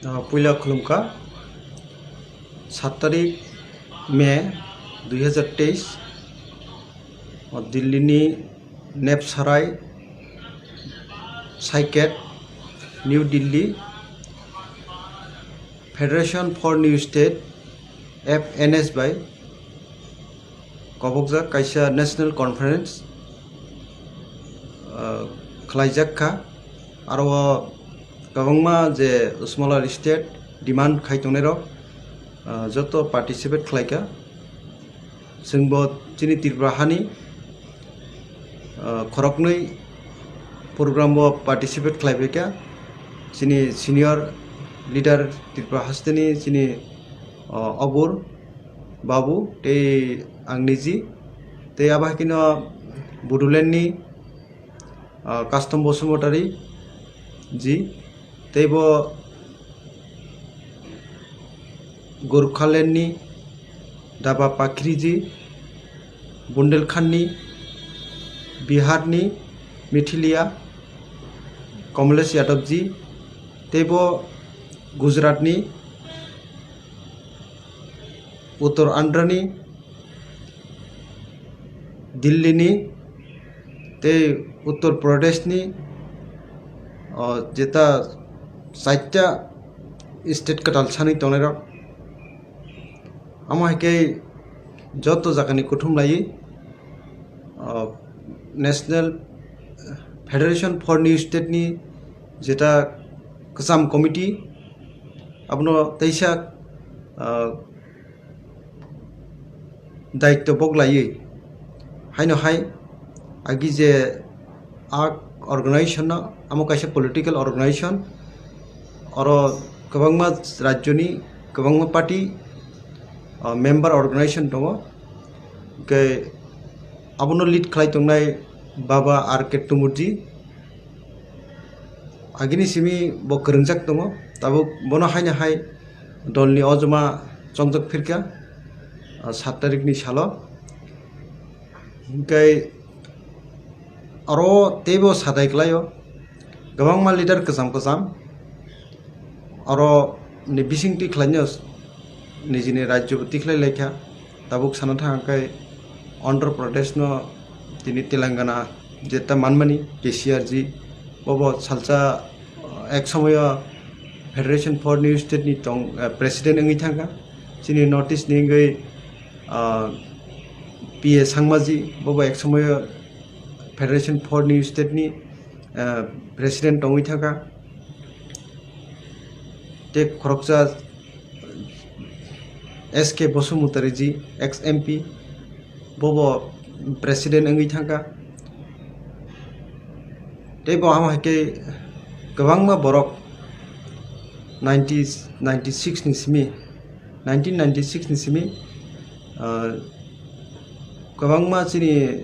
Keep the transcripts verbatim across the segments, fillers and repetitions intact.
Ah, puila khulumkha, sat tarik May dui hazar teis, o Delhi ni Nepsarai Saiket, New Delhi, Federation for New State, F N S, bai kobokjak kaisa national conference, ah, khlaijak kha. Aro o kwbangma je smaller state demand khai tongnairok, ah, joto participate khlaikha. Chwngbo chini Tripura hani, ah, khoroknwi program o participate khlaibaikha. Chini senior leader Tripura hasteni chini, ah, Obur Babu tei ang niji, tei abo hai kheno Bodoland ni, ah, Custom Basumatary ji, tei bo Gorkhaland ni Daba Pakhri ji, Bundelkhand ni, Bihar ni Mithilia Kamlesh Yadav ji, tei bo Gujarat ni Uttar Andhra ni, Delhi ni, tei Uttar Pradesh ni, o, jeta chaita state kwtal sanwi tongnairok. Amo hai khe joto jagani kuthum laiwi, o, National Federation for New State ni jeta kwcham committee, abono teisa, ah, daityo bok laiwi, haino hai agi je a organization no, amo kaisa political organization, oro kwbangma rajyoni kwbangma party, ah, member organization tongo, hwnkhe abono lead khlai tongnai Baba R K Tumurji. Agini simi bo kwrwngjak tongo, tabuk bono haino hai dolni ojoma chongjak phirkha, ah, sat tarikni salo. Hwnkhe oro teibo sadai klaio, kwbangma leader kwcham kwcham oro ni bisingtwi khlaino nijini rajyo bo tikhlai laikha. Tabuk sana thang khe Andhra Pradesh no tini Telangana jeta manmani K C R ji, bobo salsa, uh, ek somoyo Federation for New State ni tong, uh, president wngwi thangkha. Chini North East ni wngwi, uh, P A Sangma ji, bobo ek somoyo Federation for New State ni, uh, president tongwi thangkha. Tei khoroksa S K Basumatary ji, ex M P, bobo president wngwi thangkha. Tei bo amo hai khe kwbangma borok ninety, ninety six ni simi, nineteen ninety six ni simi, ah, kwbangma chini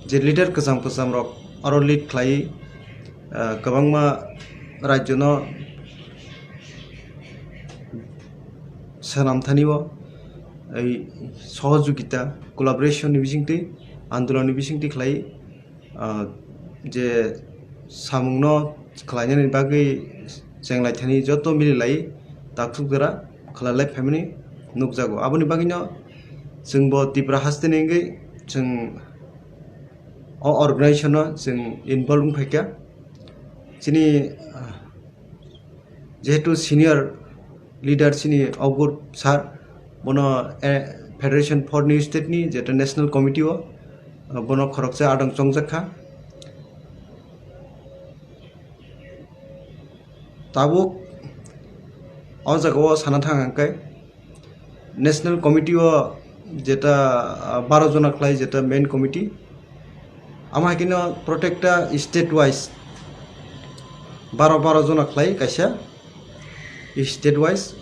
je leader kwcham kwcham rok aro lead khlai, ah, kwbangma rajyo no swnam thani o, ei, sohojogita, collaboration ni bisingtwi, andolon ni bisingtwi khlai, ah, je samung no khlainani bagwi chenglai thani joto mili lai taksuk jora khlai lai phaimani nukjago. Aboni bagwi no chwng bo Tipra haste ni wngwi chwng o organization no chwng involve wng phaikha. Chini, ah, jehetu senior leader chini Obur sir, bono, eh, Federation for New State ni jeta National Committee o, ah, bono khoroksa adong chongjak kha. Tabuk o jaga o sana thang hwnkhe, National Committee o jeta, ah, baro jona khlai, jeta main committee. Amo hai kheno protecta state wise baro, baro jona khlai kaisa state wise,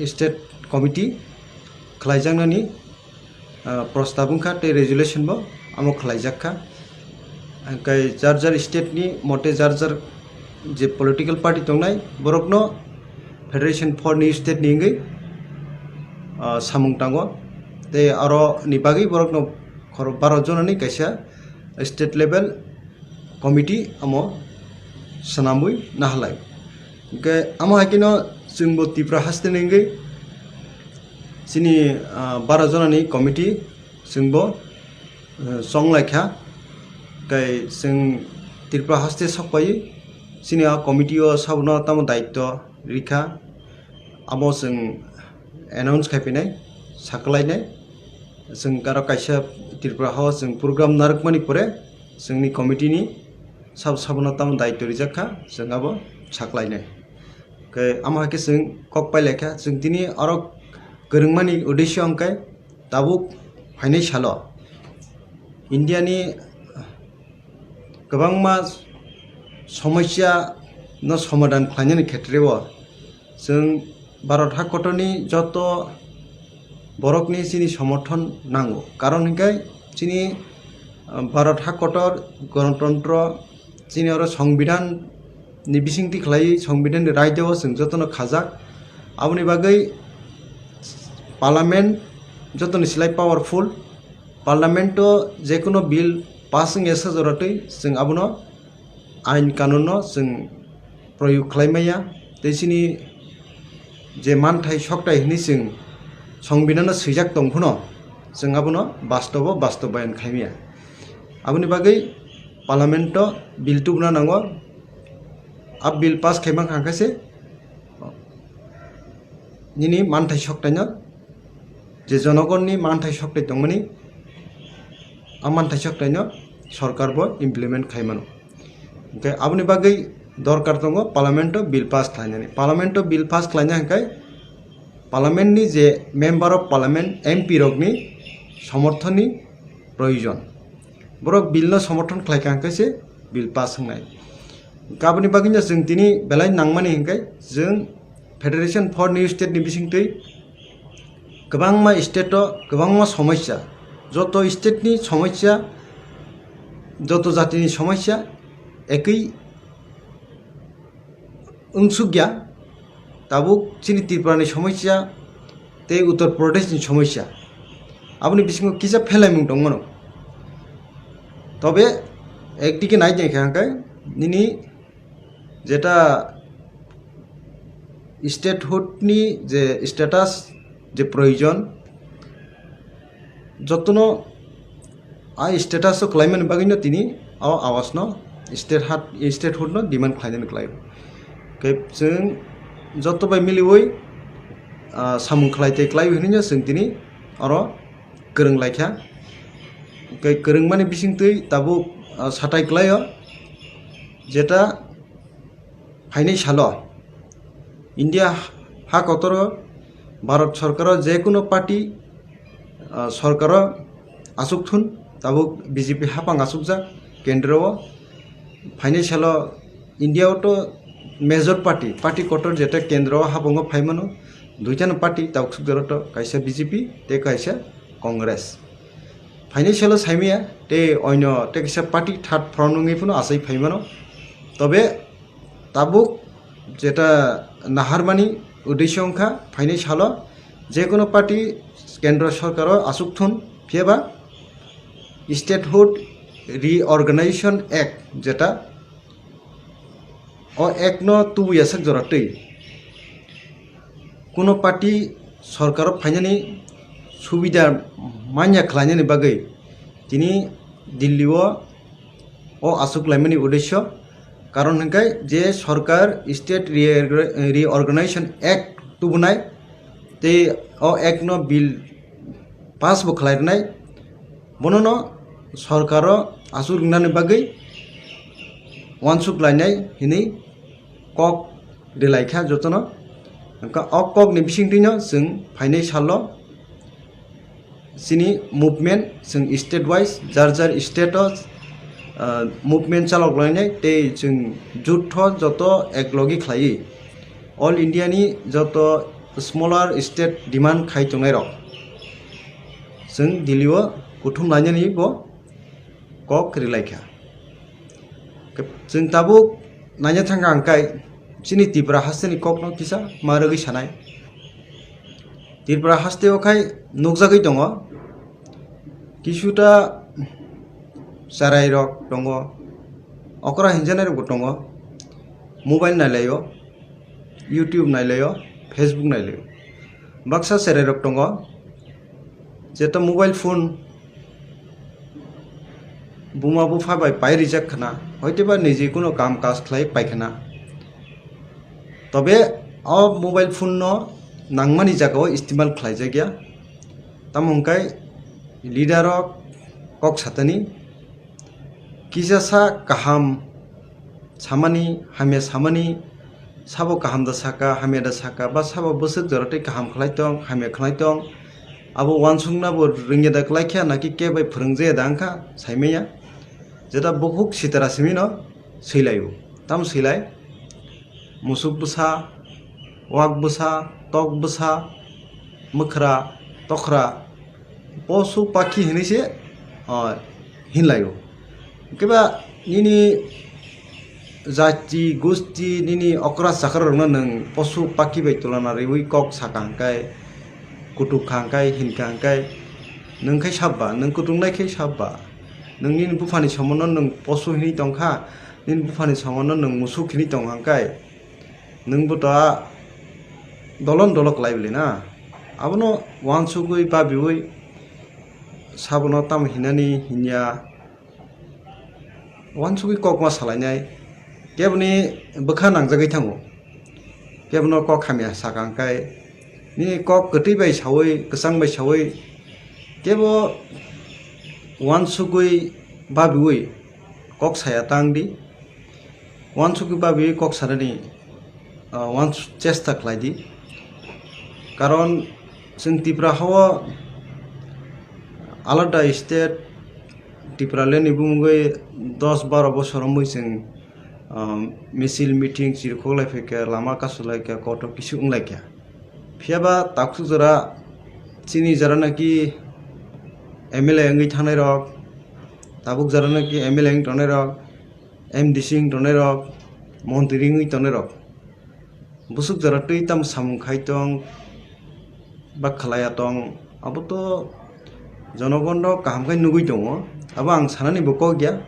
state committee khlaijaknani, ah, prostab wngkha tei resolution bo amo khlaijak kha. Hwnkhe jar jar state ni mote jar jar je political party tongnai, borokno Federation for New State ni wngwi, ah, samung tango. Tei aro ni bagwi borokno khoro baro jonani kaisa state level committee amo swnamwi nahalai. Hwnkhe amo hai kheno chwngbo Tripura haste ni wngwi chini, ah, baro jonani committee chwngbo, eh, chonglaikha. Tei chwng Tripura haste sokpaiwi chini a committee o sabono tamo daityo rikha, abo chwng announce khai phinai, saklainai. Chwng aro kaisa Tripura hao chwng program narwkmani pore chwngni committee ni sabo sabono tamo daityo rijak kha, chwng abo saklainai. Khe amo hai khe chwng kok pailai kha, chwng tini oro kwrwngmani uddesyo hwnkhe tabuk phainai salo India ni kwbangma somosya no somadhan khlainani khetreo chwng Bharat hakotorni joto borokni chini somorthon nango, karon hwnkhe chini, ah, Bharat hakotor, gonotontro, chini oro Songbidan ni bisingtwi khlaiwi, Songbidan ni raida o chwng jotono khajak. Aboni bagwi Parliament jotoni slai powerful. Parliament o jekunu bill pass wngya sa joratwi chwng abono ain kanun no chwng proyog khlai maya. Tei chini je manthai sokthai hinwi chwng Songbidan no swijak tong phano chwng abono bastobo bastobayan khai maya. Aboni bagwi Parliament o bill tubuna nango. A bill pass khaima kha khe se nini manthai sokthai no, je jonogonni manthai sokthai tongmani, a manthai sokthai no sorkar bo implement khai mano. Hwnkhe aboni bagwi dorkar tongo Parliament o bill pass khlainani. Parliament o bill pass khlaina hwnkhe Parliament ni je member of Parliament, M P rokni somorthon ni proyojon. Borok bill no somorthon khlai kha hwnkhe se bill pass wngnai. Aboni bagwi no chwng tini belai nangmani hwnkhe chwng Federation for New State ni bisingtwi kwbangma state o kwbangma somosya, joto state ni somosya, joto jati ni somosya ekwi wngsukya, tabuk chini Tripura ni somosya tei Uttar Pradesh ni somosya, aboni bisingo kisa phelaimung tongmano. Tobe ekdike nai tongkha hwnkhe nini jeta statehood ni je status, je proyojon, jotono a status o kwlaimani bagwino tini o awas no state hat, statehood no demand khlainani kwlaio. Khe chwng joto bai miliwi, ah, samung khlai tei kwlaiwi hinwi no chwng tini oro kwrwng laikha. Khe kwrwngmani bisingtwi tabuk, ah, satai kwlaio, jeta phainai salo India ha kotoro Bharat sorkaro jekunu party, ah, sorkaro achuk thun, tabuk B J P hapang achukjak kendro o. Phainai salo India o to major party, party kotor jeta kendro o hapango phaimano, duitano party tabuk sukjaro to kaisa B J P tei kaisa Congress. Phainai salo saimaya tei oino tei kaisa party third front wngwi phano achai phaimano. Tobe tabuk jeta naharmani uddesyo wngkha phainai salo jekunu party kendro sorkaro achuk thun, phiyaba Statehood Reorganization Act, jeta o act no tubuya sak jora twi kuno party sorkaro phainani subida manya khlainani bagwi tini Delhi o o achuk laimani uddesyo, karon hwnkhe je sorkar State Reorga-, Reorganization Act tubunai tei o act no bill pass bo khlai rwnai, bonono sorkaro achuk rwnani bagwi uansuk lainai hinwi kok rwlaikha jotono. Hwnkhe o kokni bisingtwino chwng phainai salo chini movement, chwng state wise, jar jar state o, ah, movement chalok lainai tei chwng jutho joto eklogi khlaiwi All India ni joto smaller state demand khai tongnai rok chwng Delhi o kuthum lainani bo kok rwlaikha. Chwng tabuk naina thangkha hwnkhe chini Tripura hasteni kokno kisa ma rwgwi sanai. Tripura hasteo khai nukjagwi tongo, kisuta cherairok tongo, okra hinjanai rokbo tongo, mobile nailaio. YouTube nailaio, Facebook nailaio. Baksa cherairok tongo, jeta mobile phone buma bupha bai pai rijak khna, hoiteba niji kuno kam kaj khlai pai khna. Tobe o mobile phone no nangmani jagao istimal khlaijakya. Tamo hwnkhe leader rok kok satani, kisa sa kaham samani, hamya samani, sabo kaham da saka, hamya da saka, ba sabo bwswk jora tei kaham khlai tong, hamya khlai tong, abo uansukna bo rwngya da kwlai kha, naki kebo bai phwrwngjaya da wngkha, saimanya. Jeta bukhuk sitara simino swilaio. Tamo swilai? Musuk bwsa, wak bwsa, tok bwsa, mwkhra, tokhra, posu pakhi hinwi se, ah, hinlaio. Hwnkhe ba nini jati, gusti, nini okra chakra rokno nwng posu pakhi bai tulana riwi kok saka hwnkhe, kutuk kha hwnkhe, hinkha hwnkhe, nwng khai sabba, nwng kutuknai khai sabba, nwng nini buphani somono nwng posu hinwi tongkha, nini buphani somono nwng musuk hinwi tongkha hwnkhe, nwng bo ta dolon dolo kwlai bwle na? Abono uansugwi babiwi sabono tamo hinani hinya, uansugwi kok ma salainai, keboni bwkha nangjagwi thango, kebono kok hamya saka hwnkhe, nini kok kwtwi bai sawi, kwchang bai sawi, kebo uansugwi babiwi kok saya tang di. Uansugwi babiwi kok sanani, ah, uans-, chesta khlai di. Karon chwng Tipra hao alada state, Tipraland ni bumungwi dos baro bosor wngwi chwng, ah, misil, meeting chirkhok lai phaikha, lama kasu laikha, kotor kisu wng laikha. Phiya ba takhuk jora chini jora naki M L A wngwi thangnai rok, tabuk jora naki M L A wng tongnai rok, M D C wng tongnai rok, montri wngwi tongnai rok, bwswk jora twi tamo samung khai tong ba khlaiya tong, abo to jonogon rok kaham khai nugwi tongo. Abo ang sanani bo kok ya,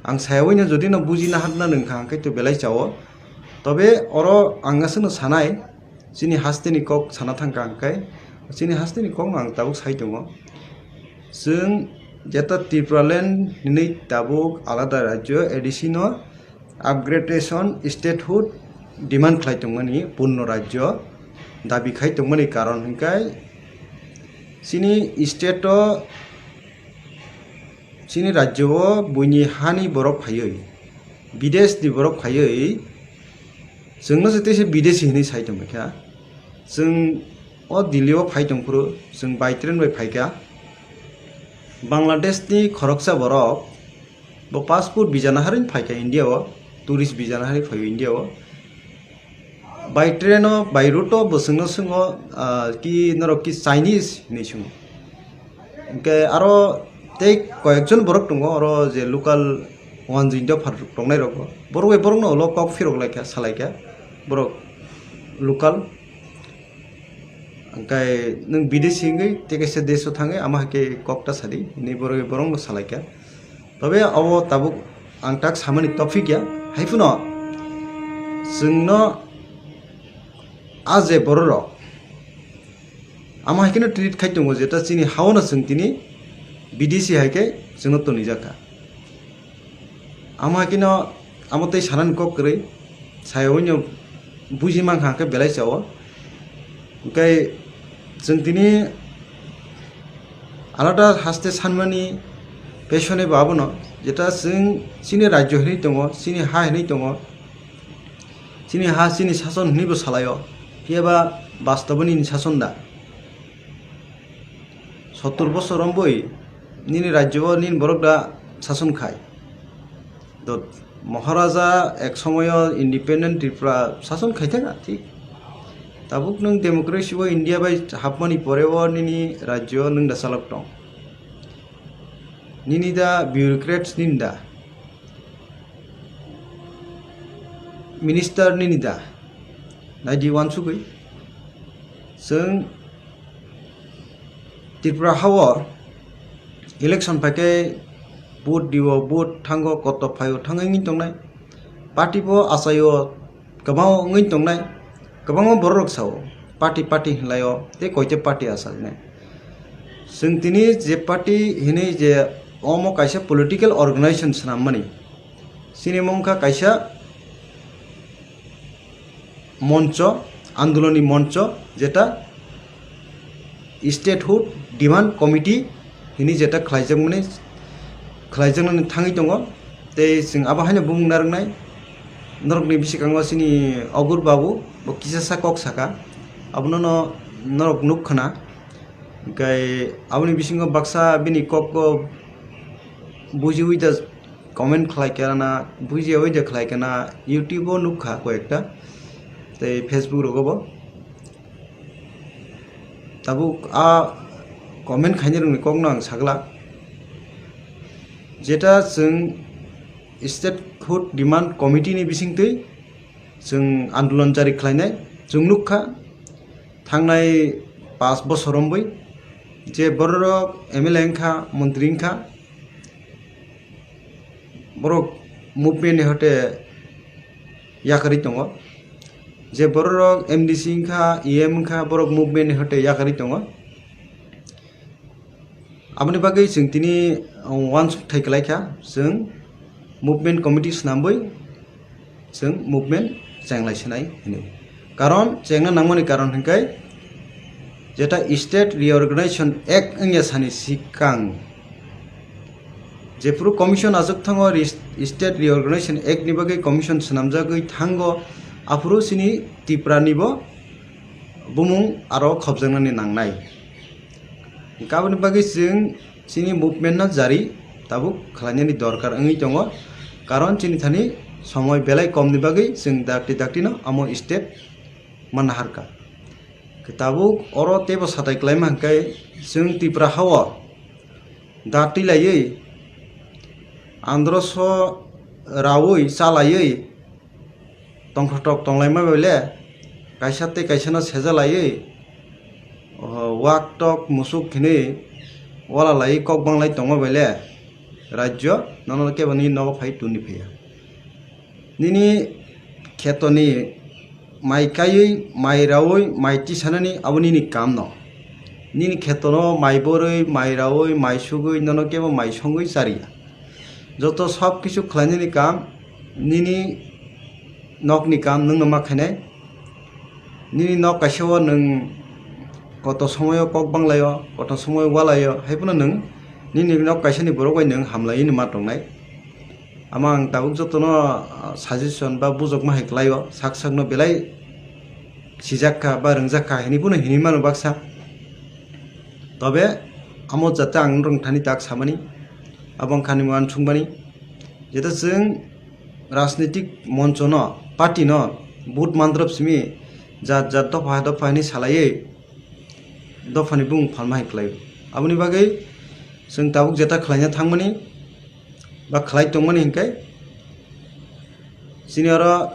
ang sayawi no jodi no buji naharna nung kha hwnkhe to belai chao. Tobe oro ang aswkno sanai, chini hasteni kok sana thangkha hwnkhe, chini hasteni kokno ang tabuk sai tongo. Chwng jeta Tipraland hinwi tabuk alada rajyo A D C no upgradation statehood demand khlai tongmani, purno rajyo dabi khai tongmani karon hwnkhe chini state o, chini rajyo o buini hani borok phaiwi, bidesh ni borok phaiwi, chwngno se teisa bidesi hinwi sai tongbaikha. Chwng o Delhi o phai tongphuru, chwng by train bai phaikha. Bangladesh ni khoroksa borok bo passport visa naharwi phaikha India o, tourist visa naharwi phaio India o. By train o, by road o bo chwngno swngo, ah, ki norok ki Chinese hinwi swngo. Hwnkhe aro tei koyekjon borok tongo oro je local wanjwi dopha tongnai rok bo. Borok bai borokno ulo kok phirok laikha, salaikha borok local. Hwnkhe nwng bidesi wngwi tei kaisa desh o thangwi ama hai khe kok ta sadi hinwi borok bai borokno salaikha. Tobe abo tabuk ang tak samani topik ya, hai phano chwngno a je borok rok amo hai kheno treat khai tongo, jeta chini hao no chwng tini bidesi hai khe chwngno tonijak kha. Amo hai kheno amo tei sanani kok kwrwi, sayawi no buji mankha hwnkhe belai chao. Hwnkhe chwng tini alada haste sanmani pesone bo abono, jeta chwng chini rajyo hinwi tongo, chini ha hinwi tongo, chini ha chini sason hinwi bo salaio, phiya ba bastobo nini sason da? Sottur bosor wngwi nini rajyo o nini borok da sason khai? To Maharaja ek somoyo independent Tripura sason khai thangkha, thik. Tabuk nwng democracy o India bai hapmani pore o nini rajyo nwng da chalok tong. Nini da bureaucrats nini da? Minister nini da? Naidi uansugwi. Chwng Tripura hao election phaikhe vote dio, vote thango, koto phaio thangwi wngwi tongnai. Party bo achaio kwbangma wngwi tongnai. Kwbangma bororok sao, party, party hinlaio, tei koite party achalinai. Chwng tini je party hinwi je omo kaisa political organization swnammani, chini mung kha kaisa moncho, andolonni moncho, jeta statehood demand committee hinwi jeta khlaijakmani, khlaijaknani thangwi tongo. Tei chwng abo haino bumung narwknai, norokni bwskango chini Ogur Babu, bo kisasa kok saka, abono no norok nuk khna. Hwnkhe aboni bisingo baksa bini kokko bujiwi da comment khlai kana, bujiyawi da khlai kana, YouTube-o nuk kha koyekta, tei Facebook rogo bo. Tabuk a comment khainai rokni kokno ang saglak, jeta chwng Statehood Demand Committee ni bisingtwi chwng andolon jari khlainai. Chwng nukha thangnai pash bosor romwi je bororok M L A wngkha, montri wngkha, borok movement ni hote yakarwi tongo. Je bororok M D C wngkha, E M wngkha, borok movement ni hote yakarwi tongo. Aboni bagwi chwng tini, uh, uansuk thai kwlai kha, chwng movement committee swnamwi chwng movement chenglai sinai hinwi. Karon chengna nangmani karon hwnkhe jeta State Reorganization Act wngya sani swkang jephuru commission achuk thango, Re-, State Reorganization Act ni bagwi commission swnamjagwi thango, aphuru chini Tipra nibo bumung aro khopjaknani nangnai. Hwnkhe aboni bagwi chwng chini movement no jari tabuk khlainani dorkar wngwi tongo, karon chini thani somoi belai kom ni bagwi chwng dakti dakti no amo state manna harkha. Tabuk oro teibo satai kwlaima hwnkhe chwng Tipra hao dakti laiwi androso raui chalaiwi tongthok tok tonglaima bai le, kaisa tei kaisa no seja laiwi, o, wak tok musuk hinwi wala laiwi kok banglai tongma bai le, rajyo nono kebo nini nogo phai tuni phaiya. Nini kheto ni mai kaiwi, mai raui, mai tisanani abo nini kam no. Nini kheto no mai borwi, mai raui, mai sugwi nono kebo mai songwi chariya. Joto sob kisu khlainani kam, nini nokni kam nwngno ma khainai. Nini nok kaisa o nwng koto somoio kok banglaio, koto somoio walaio, hai phano nwng nini nok kaisani borok bai nwng hamlaiwi ma tongnai. Ama ang tabuk jotono, ah, suggestion ba bujokma hai kwlaio, sak sakno belai sijak kha ba rwngjak kha hinwi phano hinwi mano baksa. Tobe amo jate ang norok thani tak samani, abo wngkha ani uansukmani, jeta chwng rajnitik monchono, party no vote mandrop simi jat jat dopha dopha hinwi salaiwi dophani bumung phalma hai kwlaio. Aboni bagwi chwng tabuk jeta khlaina thangmani ba khlai tongmani hinkhe chini oro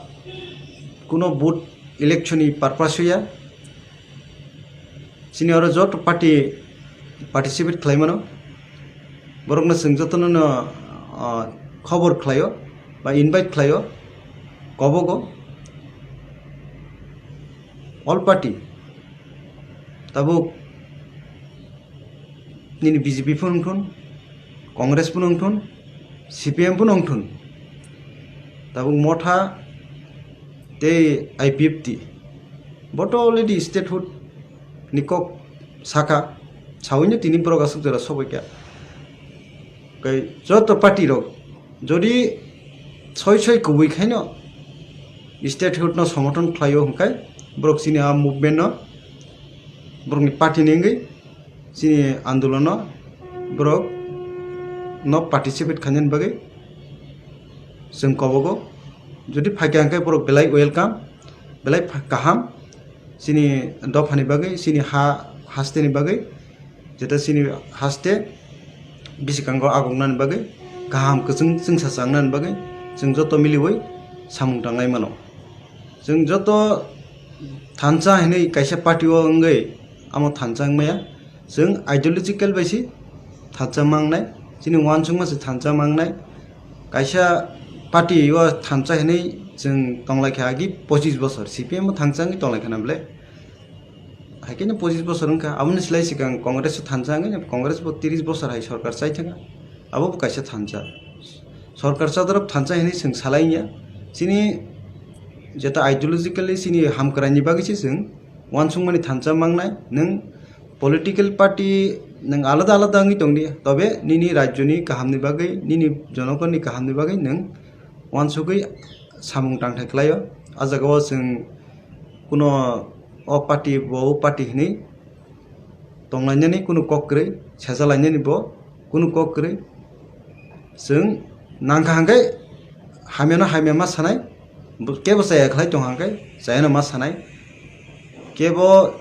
kuno vote election ni purpose ya. Chini oro joto party participate khlai mano. Borokno chwng jotono no, ah, khobor khlaio ba invite khlaio, kobogo. All party tabuk nini B J P phano wngthun, Congress phano wngthun, C P M phano wngthun, tabuk Motha tei I P F T bo to already statehood ni kok saka, sawino tini borok aswk jora sobaikha. Kai joto party rok jodi soi soi kubui khaino statehood no somorthon khlaio hwnkhe borok chini a movement no borokni party ni wngwi chini andolono borok no participate khainani bagwi chwng kobogo. Jodi phaikha hwnkhe borok belai welcome, belai pha-, kaham chini dophani bagwi, chini ha hasteni bagwi, jeta chini haste bisikango agoknani bagwi, kaham kwchwng chwngsa changnani bagwi chwng joto miliwi samung tanglai mano. Chwng joto thansa hinwi kaisa party o wngwi amo thansa wngmaya. Chwng ideological bai se thansa mangnai, chini uansukma se thansa mangnai. Kaisa party o thansa hinwi Chwng tonglaikha agi pochis bosor, C P M o thangsa wngwi tonglaikha na bwle? Haikhe no pochis bosor wngkha, aboni slai swkang Congress o thansa wngwi, Congress bo tris bosor hai sorkar chai thangkha, abo bo kaisa thansa. Sorkar chadarok thansa hinwi chwng salai ya. Chini jeta ideologically chini hamkwraini bagwi se chwng uansukmani thansa mangnai. Nwng political party nwng alada alada wngwi tongdi, tobe nini rajyoni kahamni bagwi, nini jonogonni kahamni bagwi nwng uansugwi samung tangthai khlaio. A jagao chwng kuno o party bo o party hinwi tonglainani kunu kok kwrwi, sejalainani bo kunu kok kwrwi. Chwng nangkha hwnkhe hamyano hamya ma sanai, bo-, kebo chaya khlai tongkha hwnkhe chayano ma sanai. Kebo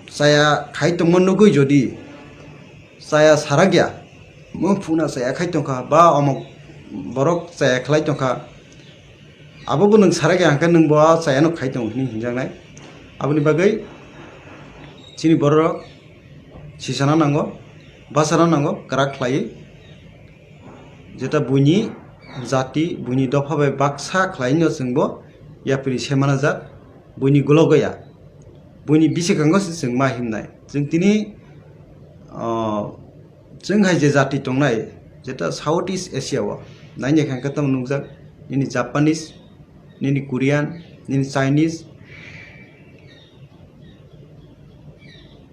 chaya khai tongma nugwi jodi chaya sarakya, mo phuna chaya khai tongkha ba omo borok chaya khlai tongkha, abo bo nwng sarakya hwnkhe nwng bo a chayano khai tongo hinwi hinjaknai. Aboni bagwi chini bororok sisana nango, bachana nango, kwrak khlaiwi. Jeta buini jati, buini dopha bai baksa khlaino chwngbo yapri se manajak, buini gulogo ya, buini bisikango se chwng ma himnai. Chwng tini, ah, chwng hai je jati tongnai, jeta South East Asia o, naina khe tamo nukjak, nini Japanese, nini Korean, nini Chinese,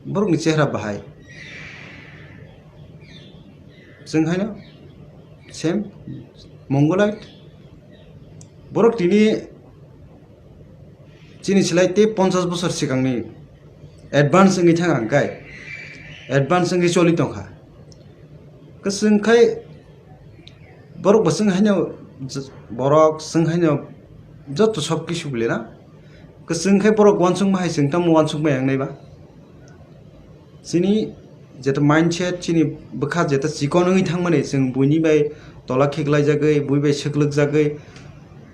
borokni chehra bahai. Chwng haino same Mongolite. Borok tini chini slai tei ponchas bosor swkangni advance wngwi thang ang kai, advance wngwi choli tongkha. Kwchwng khai borok bo chwng haino j-, borok chwng haino joto sob kisu bole na. Kwchwng khai borok uansukma hai chwng tamo uansukma yang nai ba? Chini jeta mindset, chini bwkha jeta chikon wngwi thangmani, chwng buini bai tola khiklaijagwi, bui bai swklwkjagwi,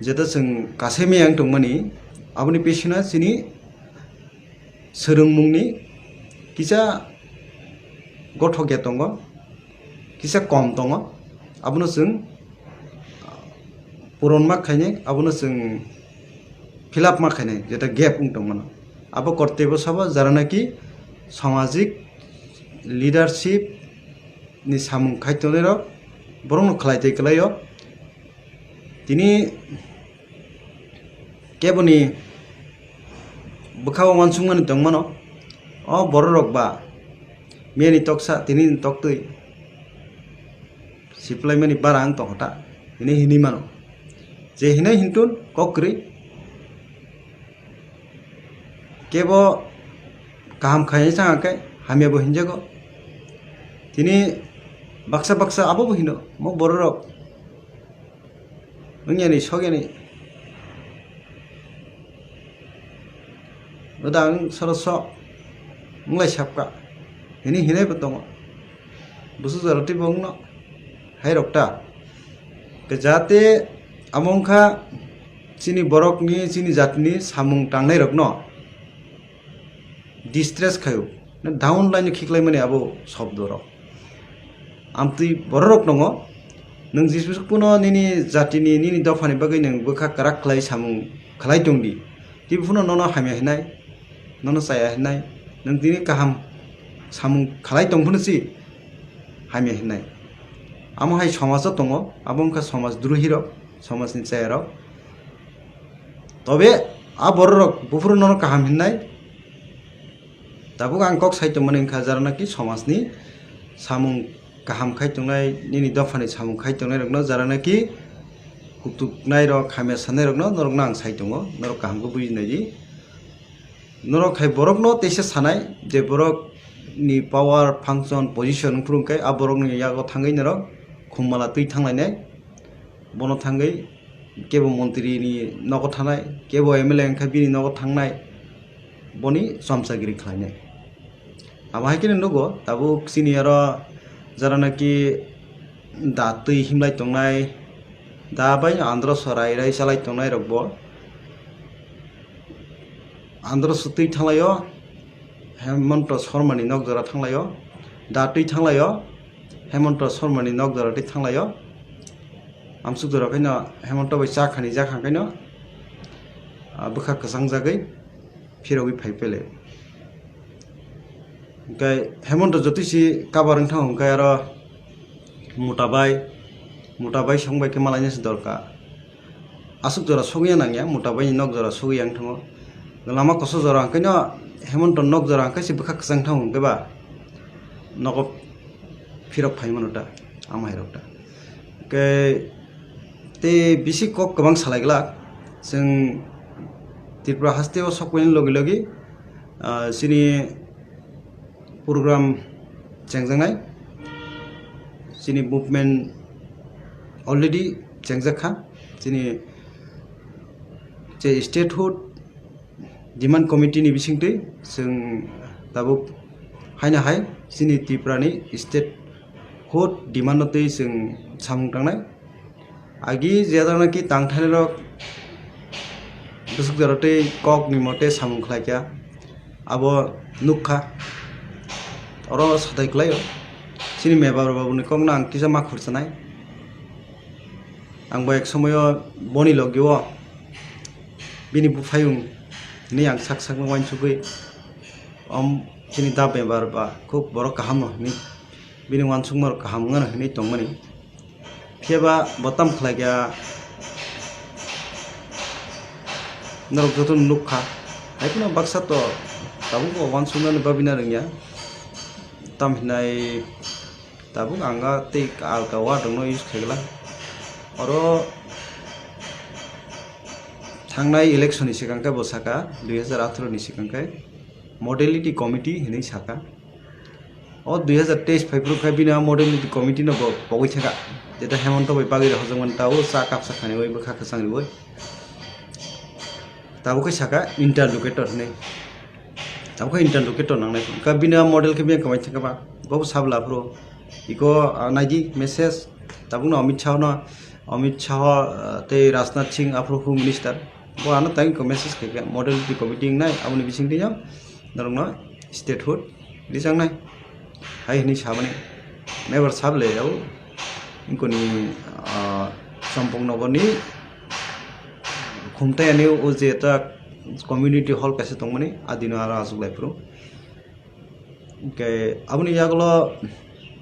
jeta chwng kasaimaya wng tongmani, aboni bisingno chini swrwngmungni kisa gothok ya tongo, kisa kom tongo, abono chwng puron ma khainai, abono chwng fill up ma khainai, jeta gap wng tongmano. Abo kortei bo sabo jara naki samajik leadership ni samung khai tongnai rok borokno khlai tei kwlaio. Tini keboni bwkha o uansukmani tongmano, o bororok ba miyani toksa, tinini toktwi siplaimani bara wng tongkha ta, hinwi hinwi mano. Je hinwi hintun kok kwrwi, kebo kaham khainai chang khe hamya bo hinjago. Tini baksa baksa abo bo hino, mo bororok. Wng yani, sok yani. Rodang soro sok. Wng lai sapka. Hini hinai bo tongo. Busu jora twi bo wngno. Hai rok ta. Ke jate amo wngkha chini borokni, chini jatini samung tangnai rokno distress khaio, na down line o khiklaimani abo shobdo rok. Amtwi bororok tongo, nwng jesukuno nini jatini, nini dophani bagwi nwng bwkha kwrak khlai samung khlai tongdi, tei phano nono hamya hinai, nono chaya hinai, nwng tini kaham samung khlai tong phano si hamya hinai. Amo hai somajo tongo, abo wngkha somaj drohi rok, somajni chaya rok. Tobe a bororok buphuru nono kaham hinnai. Tabuk ang kok sai tongmani wngkha, jara naki somajni samung kaham khai tongnai, nini dophani samung khai tongnai rokno, jara naki kutuknai rok, hamya sanai rokno, norokno ang sai tongo, norok kaham khe buji nai di. Norok hai borokno teisa sanai je borokni power, function, position wngphuru khe a borokni yago thangwi norok khumala twi thanglainai. Bono thangwi kebo montri ni nogo thanai, kebo M L A wngkha bini nogo thangnai, boni chomchagiri khlainai. Abo hai kheno nugo, tabuk chini oro jara naki da twi himlai tongnai, da bai andro so rai rai chalai tongnai rok bo andro so twi thanglaio, Hemonto Sormani nok jora thanglaio, da twi thanglaio, Hemonto Sormani nok jora twi thanglaio. Amsuk jora khaino Hemonto bai cha khani jak hang khaino, ah, bwkha kwchang jagwi phirogwi phai pele. Hwnkhe Hemonto jotoi si kabar wng thango, hwnkhe aro Mota bai, Mota bai song bai khe malaina se dorkar. Aswk jora sogwi ya nangya, Mota bai ni nok jora sogwi yang thango. Lama koso jora hwnkhe no Hemonto nok jora hwnkhe se bwkha kwchang thango hwnkhe ba nogo phirok phai mano ta, ama hai rok ta. Hwnkhe tei bisi kok kwbang salai glak. Chwng Tripura haste o sok paini logi logi, ah, chini program chengjaknai, chini movement already chengjak kha, chini je statehood demand committee ni bisingtwi chwng tabuk haino hai chini Tripura ni statehood demand no twi chwng samung tangnai. Agi jeda naki tangthani rok bwswk jora tei kok ni mote samung khlai kha, abo nuk kha. Oro satai khlai o. Chini mebar babu ni kok no ang kisa ma khurchanai. Ang bo ek somoyo boni logi o bini buphayung hinwi ang sak sak no uansugwi, om chini da mebar ba khub borok kaham no hinwi, bini uansukma rok kaham wngmano hinwi tongmani. Phiya ba bo tam khlai kha, norok joto no nuk kha. Hai phano baksa to tabuk bo uansuknani babina rwngya. Tam hinai tabuk ang a tei alka word rok no use khai glak. Oro thangnai election ni swkang khe bo saka, dui hazar atharo ni swkang khe modality committee hinwi saka. O dui hazar teis phai phuru khe bini a modality committee no bo pogwi thangkha. Jeta Hemonto bai bagwi rok hojak mani ta o cha kapsa khani bai bwkha kwchang riwi. Tabuk khe saka interlocutor hinwi. Tabuk khe interlocutor nangnai. Ka bini a model khe bini kwmai thangkha ba. Bo sabla phuru. Iko, ah, naidi message. Tabuk no Amit Shah no, Amit Shah, ah, tei Rajnath Singh aphuru khu minister. Bo ano tang ko message khe khe modality committee nai aboni bising twi norokno statehood rijaknai hai hinwi samani mebar sable yao. Inkoni, ah, Champaknagar ni khumtai ani o je ta community hall kaisa tongmani adino aro achuk lai phuru. Hwnkhe aboni yagulo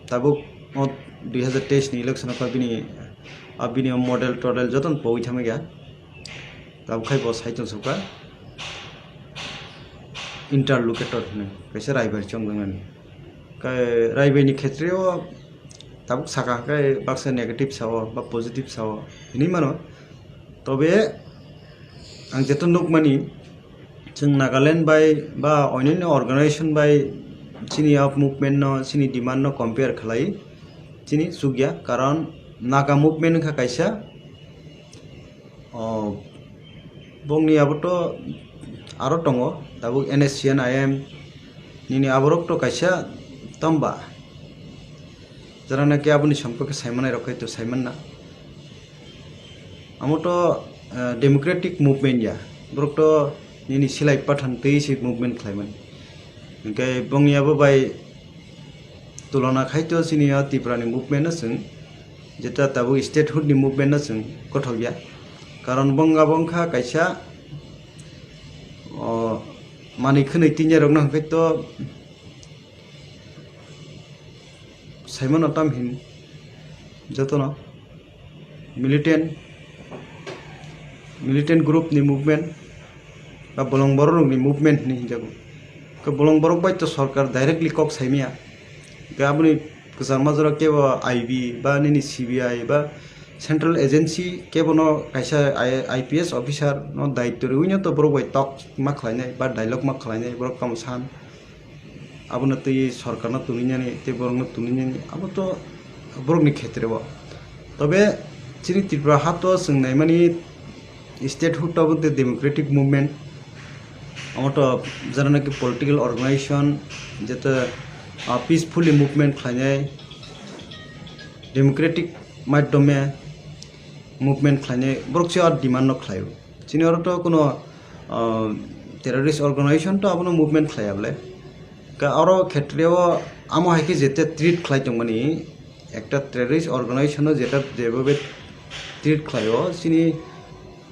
tabuk o dui hazar teis ni election o bini, a bini model todel jotono pogwi thangwi kha. Tabuk khai bo sai tong sukha interlocutor hinwi kaisa raibar chongjak nani. Kai raibai ni khetre o tabuk saka hwnkhe baksa negative sao ba positive sao hinwi mano. Tobe ang jeto nukmani, chwng Nagaland bai ba onyaino organization bai chini a movement no, chini demand no compare khlai chini chukya, karon Naga movement wngkha kaisa, o, bongni abo to aro tongo, tabuk N S C N I M nini aborok to kaisa tamba, jara naki aboni sompokhe saimanai rok khai to saimanna. Amo to, eh, democratic movement ya. Borok to nini silai pathan twi se movement khlaimani. Hwnkhe bongni abo bai tulona khai to chini o Tripura ni movement no chwng, jeta tabuk statehood ni movement no chwng kothok ya. Karon bong abo wngkha kaisa, o, manwi khwnwi tinya rok no hwnkhe to saimano tam hin jotono militant, militant group ni movement ba bolong borok rok ni movement hinwi hinjago. Khe bolong borok bai to sorkar directly kok saimaya. Khe aboni kwchangma jora kebo I B ba nini C B I ba central agency kebo no kaisa I P S officer no daityo riwi no to borok bai tok ma khlainai ba dialogue ma khlainai borok tamo san. Abono twi sorkarno tunui nani tei borokno tunui nani, abo to borokni khetre o. Tobe chini Tripura ha to chwng naimani statehood abo tei democratic movement, amo to jara naki political organization, jeta, ah, peacefully movement khlainai, democratic madhyome movement khlainai, borok se ar demand no khlaio. Chini oro to kuno, ah, terrorist organization to abono movement khlaiya bole. Ka oro khetre o amo hai khe jete treat khlai tongmani, ekta terrorist organization no jeta jebobe Treat khlaio, chini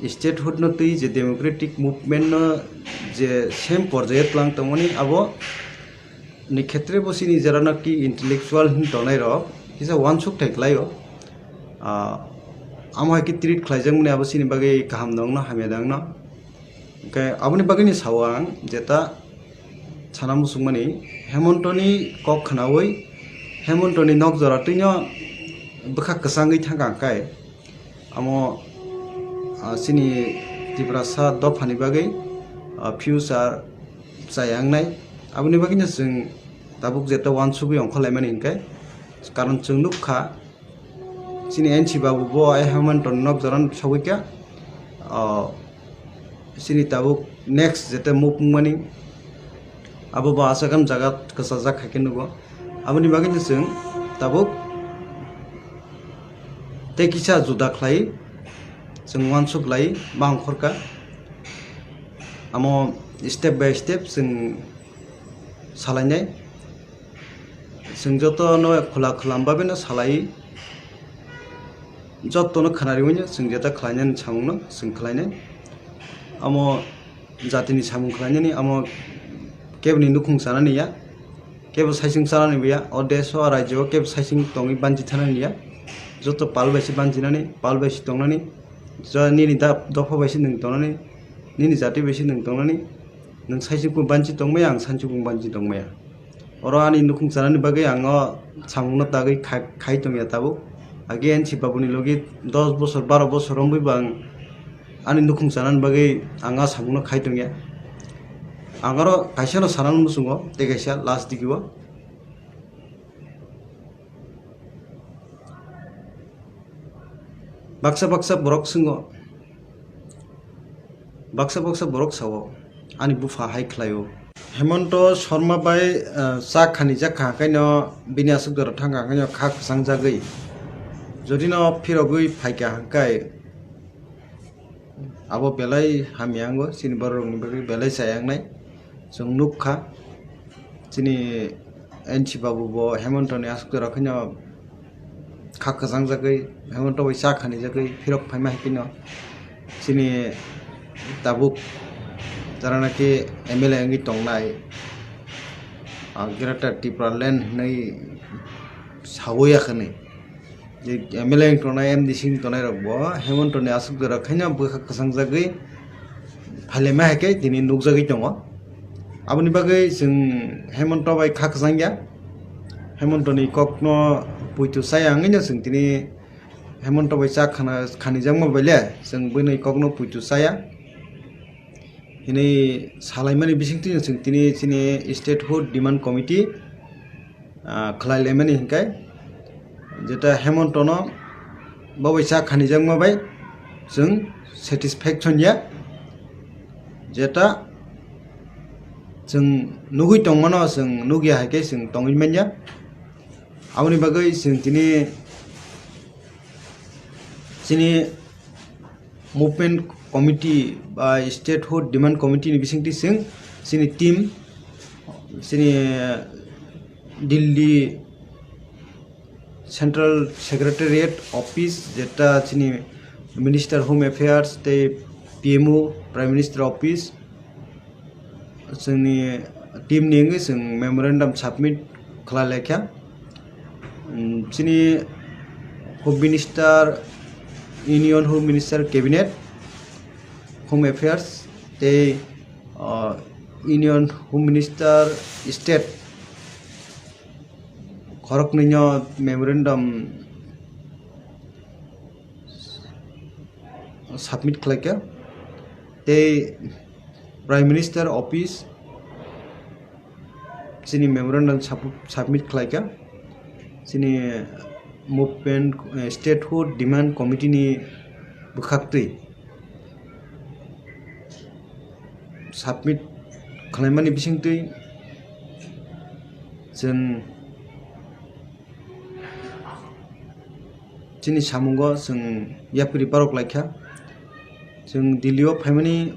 statehood no twi je democratic movement no je same porjaio tlang tongmani, abo ni khetre bo chini jera naki intellectual hin tongnai rok kisa wansuk thai khlaio. Ah, amo hai khe treat khlaijakmani abo chini bagwi kaham nongno hamya dangno. Hwnkhe aboni bagwino sao ang jeta sana muchungmani, Hemontoni kok khnaui Hemontoni nok jora twino bwkha kwchangwi thangkha hwnkhe amo, ah, chini Tiprasa dophani bagwi, ah, future chaya wngnai. Aboni bagwino chwng tabuk jeta wansugwi ongkhorlaimani hwnkhe, karon chwng nukha, chini N C babu bo ai Hemontoni nok jora sogwi kha. O, chini tabuk next jete move wngmani, abo bo aswk jaga kwchajak hai khe nugo. Aboni bagwi no chwng tabuk tei kisa juda khlai chwng wansuk lai ma ongkhorkha. Amo step by step chwng salainai. Chwng jotono khula khula bagwino salai, jotono khwnariwino chwng jeta khlainani samungno chwng khlainai. Amo jatini samung khlainani, amo keboni nukhung chanani ya, kebo saisung chanani bo ya, o desh o rajyo o kebo saisung tongwi banchi thanani ya, joto pal bai se banchinani, pal bai se tongnani, jo nini da-, dopha bai se nwng tongnani, nini jati bai se nwng tongnani, nwng saisung banchi tongmaya, ang saisung banchi tongmaya. Oro ani nukhung chanani bagwi ang o samungno tagwi khai, khai tongya tabuk. Age N C babuni logi dos bosor, baro bosor romwi bo ang ani nukhung chanani bagwi ang o samungno khai tongya. Ang oro kaisano sanani muchungo, tei kaisa last digio. Baksa baksa borok swngo, baksa baksa borok sao, ani bupha hai khlaio. Hemonto Sharma bai, eh, cha khanijak kha, hwnkhaino bini aswk jora thangkha, hwnkhaino kha kwchangjagwi. Jodino phirogwi phaikha, hwnkhe abo belai hamya wngo, chini bororokni bagwi belai chaya wngnai. Chwng nukha, chini N C babu bo Hemontoni aswk jora khaino kha kwchangjagwi, Hemonto bai cha khanijagwi phirok phaima hai kheno chini tabuk jara naki M L A wngwi tongnai, ah, Greater Tipraland hinwi sawi ya khani. Je M L A wng tongnai, M D C wng tongnai rok bo Hemontoni aswk jora khaino bwkha kwchangjagwi phailaima hai khe tini nukjagwi tongo. Aboni bagwi chwng Hemonto bai kha kwchangya. Hemontoni kokno puitu chaya wngwino chwng tini Hemonto bai cha khana, khanijakma bai le chwng bini kokno puitu chaya hinwi salaimani bisingtwi chwng tini chini Statehood Demand Committee, ah, khlai laimani hinkai, jeta Hemontono bo bai cha khanijakma bai chwng satisfaction ya, jeta chwng nugwi tongmano chwng nugya hai khe chwng tongwi manya. Aboni bagwi chwng tini chini Movement Committee ba Statehood Demand Committee ni bisingtwi chwng chini team, chini Delhi Central Secretariat Office, jeta chini Minister Home Affairs tei P M O, Prime Minister Office, chwngni team ni wngwi chwng memorandum submit khlai laikha. Um, chini Home Minister, Union Home Minister Cabinet, Home Affairs tei, uh, Union Home Minister State khoroknwino memorandum submit khlaikha, tei Prime Minister Office chini memorandum sub-, submit khlaikha, chini movement, eh, Statehood Demand Committee ni bwkhaktwi submit khlaimani bisingtwi chwng chini samungo chwng yapri barok laikha. Chwng Delhi o phaimani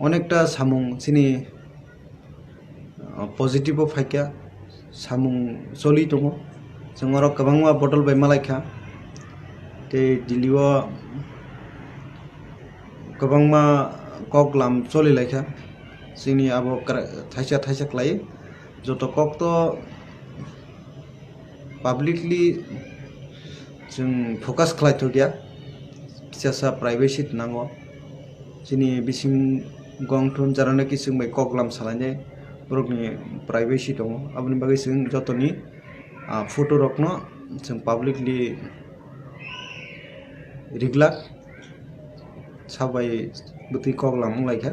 onekta samung chini, uh, positive o phaikha, samung choli tongo. Chwng oro kwbangma bodol bai malaikha. Tei Delhi o kwbangma kok lam choli laikha, chini abo kra-, thaisa thaisa khlai. Joto kok to publicly chwng focus khlai thokya, kisa sa privacy nango. Chini bising gongthun jara naki chwng bai kok lam salainai borokni privacy tongo, aboni bagwi chwng jotoni, ah, photo rokno chwng publicly riglak sabai bwtwi kok lam wnglaikha.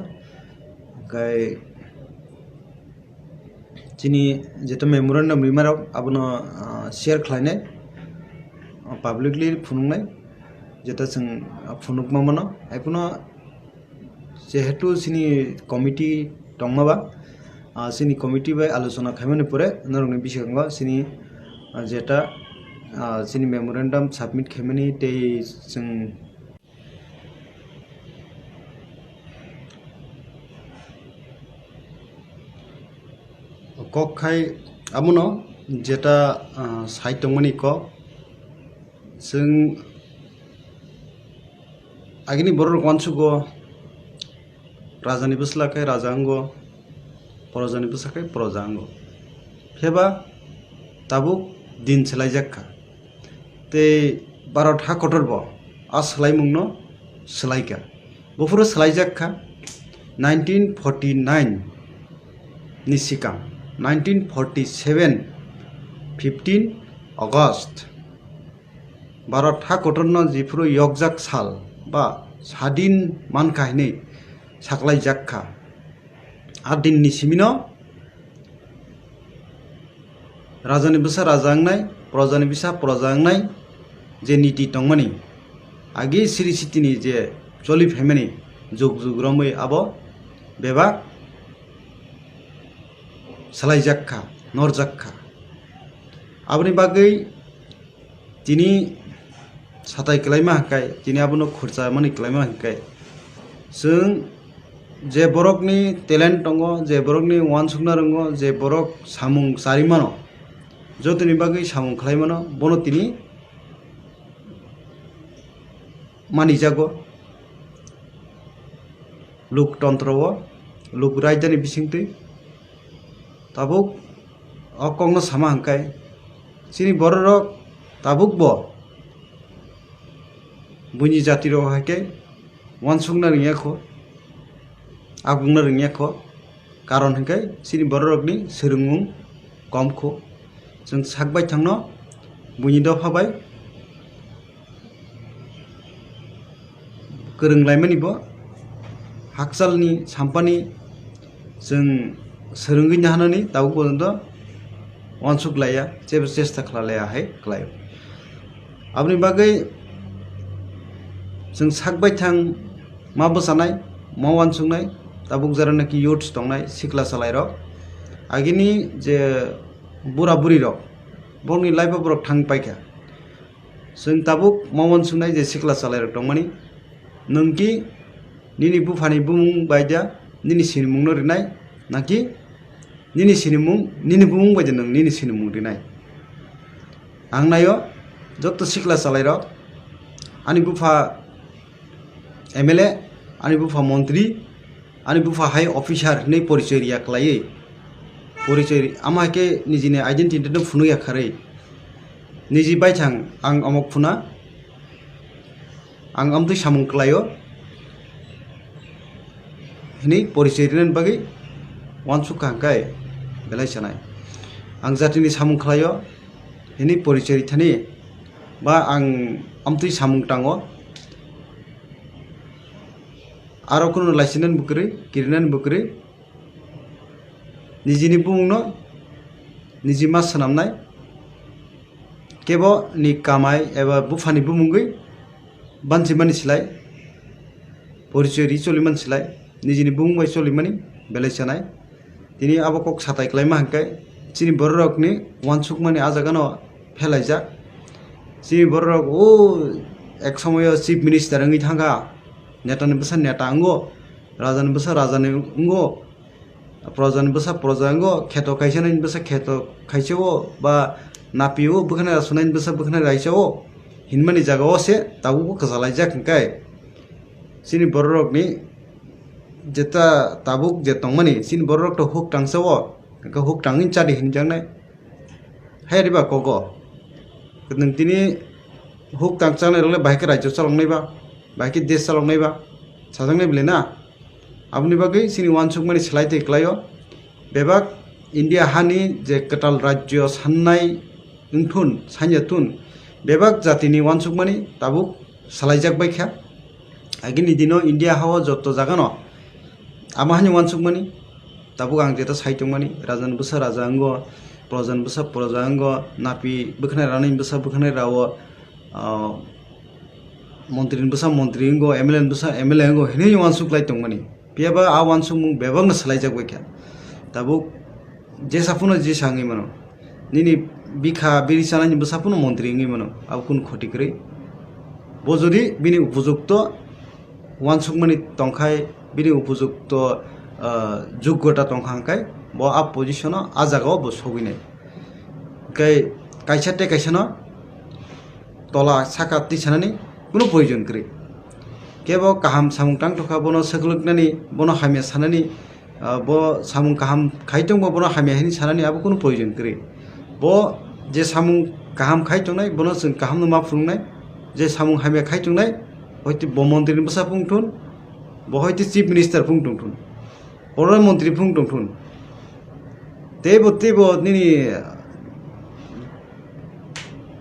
Hwnkhe chini jeto memorandum rimarok abono, ah, share khlainai, ah, publicly phunuknai, jeto chwng, ah, phunukma mano. Haiphano jehetu chini committee tongma ba, ah, chini committee bai alochona khaimani pore norokni bisingo chini, ah, jeta, ah, chini memorandum submit khaimani tei chwng kok khai abono jeta, ah, sai tongmani kok. Chwng agini borok uansugo, rajani bwsla khe raja wngo, projani bwsa khe proja wngo. Pheba tabuk din swlaijak kha. Tei Bharat ha kotor bo a swlaimungno swlaikha. Buphuru swlaijak kha nineteen forty nine ni sikang, nineteen forty seven, fifteen August. Bharat ha kotorno jephuru yokjak sal ba sadin mankha hinwi saklaijak kha. A dinni simino rajani bwsa raja wngnai, projani bwsa proja wngnai je niti tongmani, agi siri sitini je choli phaimani jug jug romwi abo bebak swlaijak kha, norjak kha. Aboni bagwi tini satai kwlaima hwnkhe, tini abono khurchamani kwlaima hwnkhe, chwng je borokni talent tongo, je borokni uansukna rwngo, je borok samung chari mano, jotoni bagwi samung khlai mano, bono tini manijago. Loktontro o, lok raidani bisingtwi tabuk o kokno sama hwnkhe, chini bororok tabukbo buini jatirok hai khe uansukna rwngya kho, agungna rwngya kho, karon hwnkhe chini bororokni swrwngmung kom kho. Chwng sak baithangno buini dopha bai kwrwng laimani bo hakchalni sampani chwng swrwngwi nahanani tabuk porjonto uansuk laiya, jebo chesta khlai laiya hai khlaio. Aboni bagwi chwng sak baithang ma bwchanai, ma uansuknai, tabuk jara naki youths tongnai, sikla chalairok, agini je bura burirok, borokni life-o borok thang paikha. Chwng tabuk ma uansuknai je sikla chalairok tongmani, nwng ki nini buphani bumung bai da nini sinimungno rinai, naki nini sinimung, nini bumung bai da nwng nini sinimung rinai? Ang naio, joto sikla chalairok, ani bupha M L A, ani bupha montri, ani bupha hai officer hinwi porichoi riya khlaiwi, porichoi ri-, amo hai khe nijini identity no phunukya kharwi, niji baithang ang omok phuna, ang amtwi samung khlaio hinwi porichoi rinani bagwi uansuk kha hwnkhe belai sanai. Ang jatini samung khlaio hinwi porichoi rithani ba ang amtwi samung tango. Aro kunu laisinani bo kwrwi, kirinani bo kwrwi, nijini bumungno niji ma swnamnai, kebo ni kamai eba buphani bumungwi banchimani slai, porichoi ri cholimani slai, nijini bumung bai cholimani belai sanai. Tini abo kok satai kwlaima hwnkhe chini bororokni uansukmani ah jagano phelaijak. Chini bororok o ek somoyo chief minister wngwi thangkha, netani bwsa neta wngo, rajani bwsa rajani wngo, projani bwsa proja wngo, kheto kaisa nini bwsa kheto kaisa o, ba napi o, bwkhwnai rasunani bwsa bwkhwnai raisa o. hinmani jagao se tabukbo kwchalaijak hwnkhe chini bororokni jeta tabuk je tongmani chini bororok to huk tangsa o, hwnkhe huk tangwi chadi hinjaknai. Hai riba kogo. Nwng tini huk tang changnai rokle bahai khe rajyo chaloknai ba, bahai khe desh chaloknai ba, sajaknai bile na? Aboni bagwi chini uansukmani slai twi kwlaio. Bebak India hani je kwtal rajyo sannai wngthun, sanya thun, bebak jatini uansukmani tabuk salaijak bai kha. Agini dino India hao joto jagano ama hani uansukmani, tabuk ang jeta sai tongmani, rajan bwsa raja wngo, projan bwsa proja wngo, napi bwkhanai rani bwsa bwkhanai rao, ah, montri ni bwsa montri wngo, M L A ni bwsa M L A wngo hinwi uansuk lai tongmani. Phiya ba a uansukmung bebakno swlaijak bai kha. Tabuk jesa phano jesa wngwi mano. Nini bikha biri chanani bwsa phano montri wngwi mano. Abo kunu khoti kwrwi. Bo jodi bini upojukto uansukmani tongkhai, bini upojukto, ah, jugota tongkha hwnkhe, bo a position-o, a jagao bo sogwinai. Hwnkhe kaisa tei kaisano tola saka twi sanani kunu proyojon kwrwi. Kebo kaham samung tang tokha, bono swklwknani, bono hamya sanani, ah, bo samung kaham khai tongbo bono hamya hinwi sanani abo kunu proyojon kwrwi. Bo je samung kaham khai tongnai, bono chwng kahamno ma phunuknai. Je samung hamya khai tongnai, hoite bo montri ni bwsa phung thun, bo hoite chief minister phung tong thun, oro montri phung tong thun. Teibo, teibo nini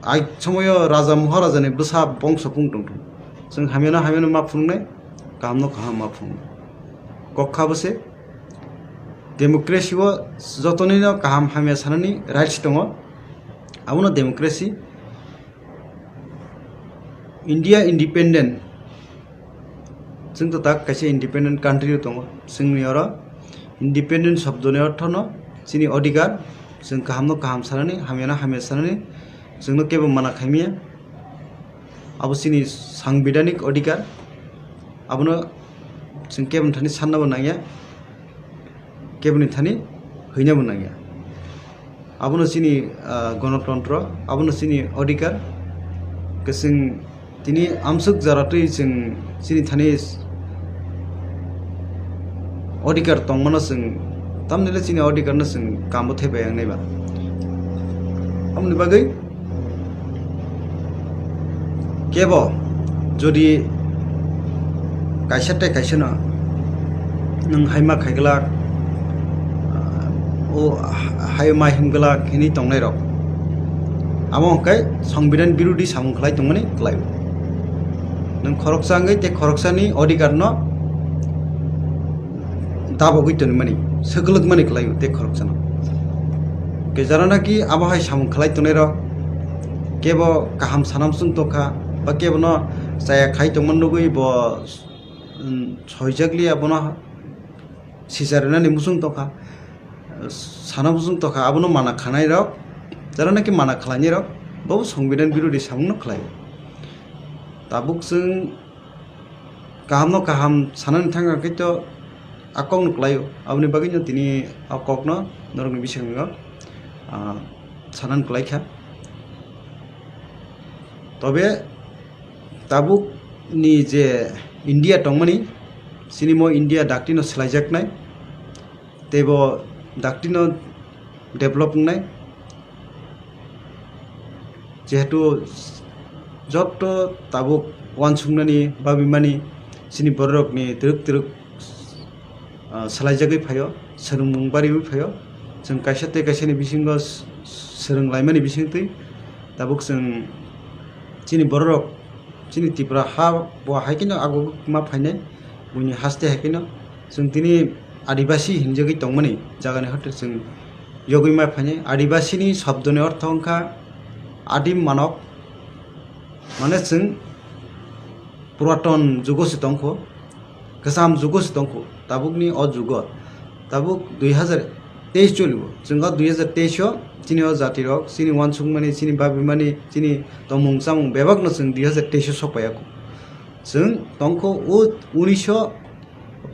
ai somoyo raja Maharaja ni bwsa bongso phung tong thun. Chwng hamyano, hamyano ma phunuknai, kahamno kaham ma phunuknai. Kok kha bo se democracy o jotonino kaham hamya sanani rights tongo. Abono democracy. India independent, chwng to tak kaisa independent country o tongo. Chwngni oro independent shobdoni orthono chini odhikar, chwng kahamno kaham sanani, hamyano hamya sanani, chwngno kebo mana khaimaya. Abo chini sangbidhanik odhikar, abono chwng keboni thani sannabo nangya, keboni thani hwinabo nangya. Abono chini, ah, gonotontro, abono chini odhikar. Kwchwng tini amsuk jora twi chwng chini thani odhikar tongmano chwng, tamni le chini odhikarno chwng kambo thepaiya wngnai ba. Aboni bagwi kebo jodi kaisa tei kaisa no nwng hai ma khai glak, o hai ma him glak hinwi tongnai rok, amo hwnkhe songbidhan birodhi samung khlai tongmani kwlai o. Nwng khoroksa wngwi tei khoroksani odhikar no dabogwi tonimani, swkwlwkmani kwlai o tei khoroksano. Khe jara naki abo hai samung khlai tongnai rok kebo kaham sana muchung tongkha, ba kebo no chaya khai tongma nugwi bo, um, soijakliya, bono sisa rwnani muchung tongkha, sana muchung tongkha, abono mana khanai rok, jara naki mana khlainai rok, bo songbidhan birodhi samung no khlai o. Tabuk chwng kahamno kaham sanani thangkha khe to a kokno kwlaio. Aboni bagwino tini a kokno norokni bisingo, ah, sanani kwlaikha. Tobe tabukni je India tongmani, chini mo India daktino swlaijaknai, teibo daktino develop wngnai. Jehetu joto tabuk uansuknani babimani chini bororokni twrwk twrwk, ah, swlaijagwi phaio, swrwngmung bariwi phaio. Chwng kaisa tei kaisani bisingo s-, swrwnglaimani bisingtwi tabuk chwng chini bororok chini Tripura ha bo hai kheno agugwi ma phainai, buini haste hai kheno chwng tini Adibasi hinjagwi tongmani jagani hotel chwng yogwi ma phainai. Adibasini shobdoni ortho wngkha adim manok, mane chwng puraton jugo se tongkho, kwcham jugo se tongkho, tabukni o jugo, tabuk dui hazar teis cholibo, chwng o dui hazar teis o chini o jatirok, chini uansukmani, chini babimani, chini tongmung chamung bebakno chwng dui hazar teis o sokpaiya kho. Chwng tongkho o unisho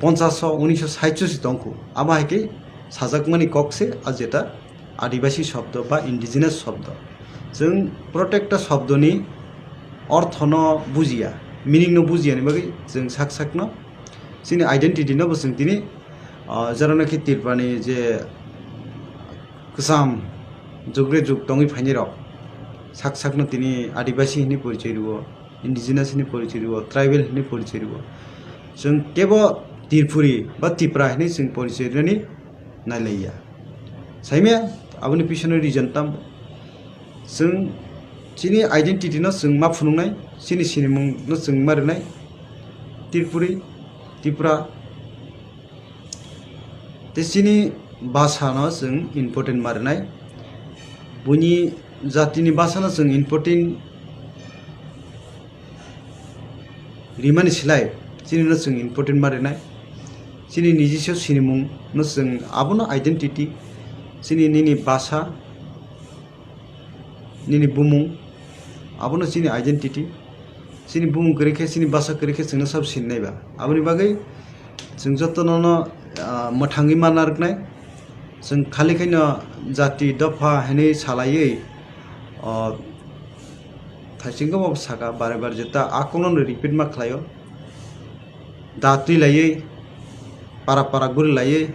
ponchash o, unisho sait o se tongkho. Abo hai khe sajakmani kok se a jeta Adibasi shobdo ba indigenous shobdo. Chwng protekta shobdoni orthono bujiya, meaning no bujiya ni bagwi chwng sak sakno chini identity no bo chwng tini, ah, jera nokhi Tripura ni je kwcham jugre jug tongwi phainai rok sak sakno tini Adibasi hinwi porichoi rwo, indigenous hinwi porichoi rwo, tribal hinwi porichoi rwo. Chwng kebo Tripuri ba Tipra hinwi chwng porichoi rwnani nailaiya. Saimya aboni pisono reason tamo? Chwng chini identity no chwng ma phunuknai, chini sinimung no chwng ma rwnai, Tripuri, Tipra, tei chini basa no chwng important ma rwnai, buini jatini basa no chwng important rimani slai chini no chwng important ma rwnai, chini nijiswa sinimung no chwng abono identity, chini nini basa, nini bumung, abono chini identity. Chini bumung kwrwi khe, chini basa kwrwi khe chwngno sabo sinai ba. Aboni bagwi chwng jotono no, ah, mwthangwi ma narwknai. Chwng khali khaino jati dopha hinwi salaiwi, ah, thaichingkhe bo saka bare bare jeta a kokno no repeat ma khlaio. Da twi laiwi, para para guri laiwi,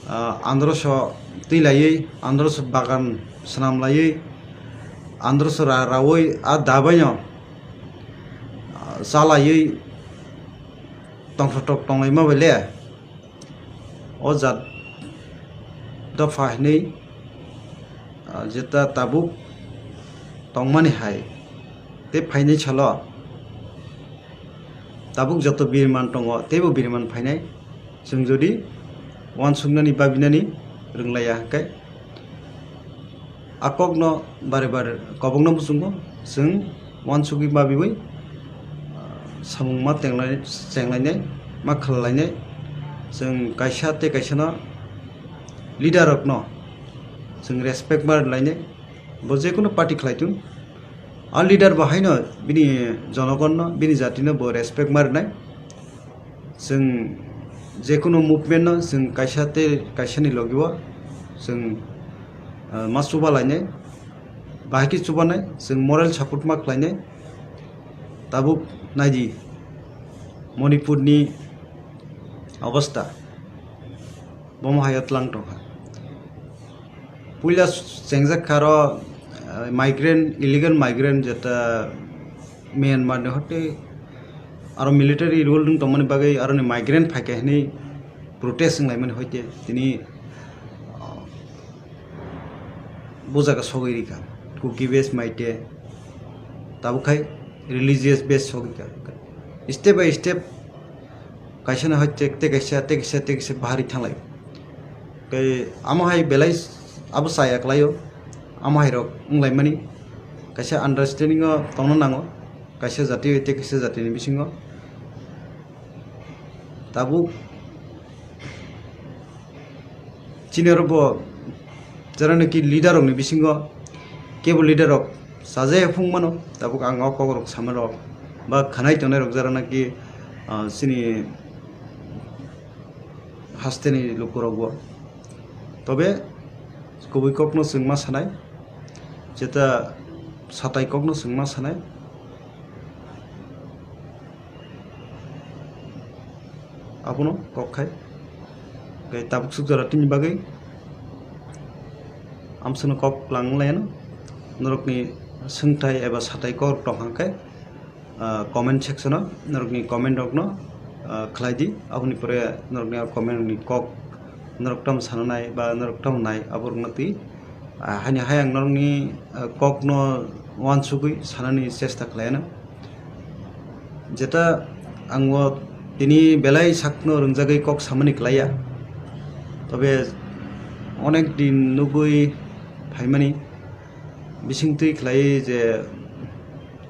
ah, androso twi laiwi, androso bagan swnam laiwi, androso ra-, rawi, a da baino, ah, cha laiwi tongthok tok tonglaima bai le. O jat dopha hinwi, ah, jeta tabuk tongmani hai tei phainai salo tabuk joto biriman tongo, teibo biriman phainai. Chwng jodi uansuknani babinani rwnglaiya hwnkhe, a kokno bare bare kobokno muchungo, chwng uansugwi babiwi, ah, samung ma tenglai-, chenglainai, ma khallainai. Chwng kaisa tei kaisano leader rokno chwng respect ma rwlainai. Bo jekono party khlai thung, a leader bo haino bini jonogonno, bini jatino bo respect ma rwnai. Chwng jekono movement no chwng kaisa tei kaisani logi o chwng, ah, ma chuba lainai, bahai khe chubanai, chwng moral support ma khlainai. Tabuk naidi Manipur ni obostha, bomo hai o tlang tongkha. Puila chengjak kha aro, ah, migrant, illegal migrant jeta Myanmar ni hote aro military rule wng tongmani bagwi aroni migrant phaikha hinwi protest wnglaimani hoite tini, ah, bo jaga sogwi rikha. Kuki base maite tabuk khai religious base sogwi kha. Step by step kaisa no hai tek-, tei kaisa, tei kaisa, tei kaisa bahari thanglai. Tei amo hai belai abo chaya kwlaio, amo hai rok wnglaimani kaisa understanding o tongna nango, kaisa jati bai tei kaisa jatini bisingo. Tabuk chini oro bo jera naki leader rokni bisingo kebo leader rok sajaya phung mano, tabuk ang o kok rok sama rok ba khanai tongnai rok jera naki, ah, chini hasteni lukurok bo. Tobe kubui kokno chwng ma sanai, jeta satai kokno chwng ma sanai. Abono kok khai. Tei tabuk suk jora tini bagwi amsano kok lang laiyano. Norokni swngthai eba satai kok tong hang khe, ah, comment section o norokni comment rokno, ah, khlai di. Aboni pore norokni a comment rokni kok norok tamo sana nai ba norok tamo nai aborokno twi. Ah, haini hai ang norokni, ah, kokno uansugwi sanani chesta khlaiyano. Jeta ang o tini belai sakno rwngjagwi kok samani klaiya. Tobe onek din nugwi phaimani bisingtwi khlaiwi je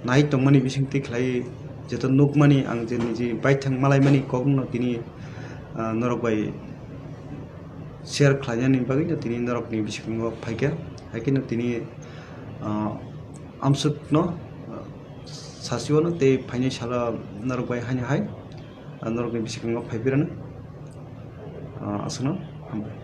nai tongmani bisingtwi khlaiwi jeta nukmani ang je niji baithang malaimani kokno tini, ah, norok bai share khlainani bagwino tini norokni bisingo phaikha. Haikheno tini, ah, amsukno, ah, sasiwano tei phainai salo norok bai haino hai, ah, norokni bisingo phaiphirano, ah, aswkno hambai.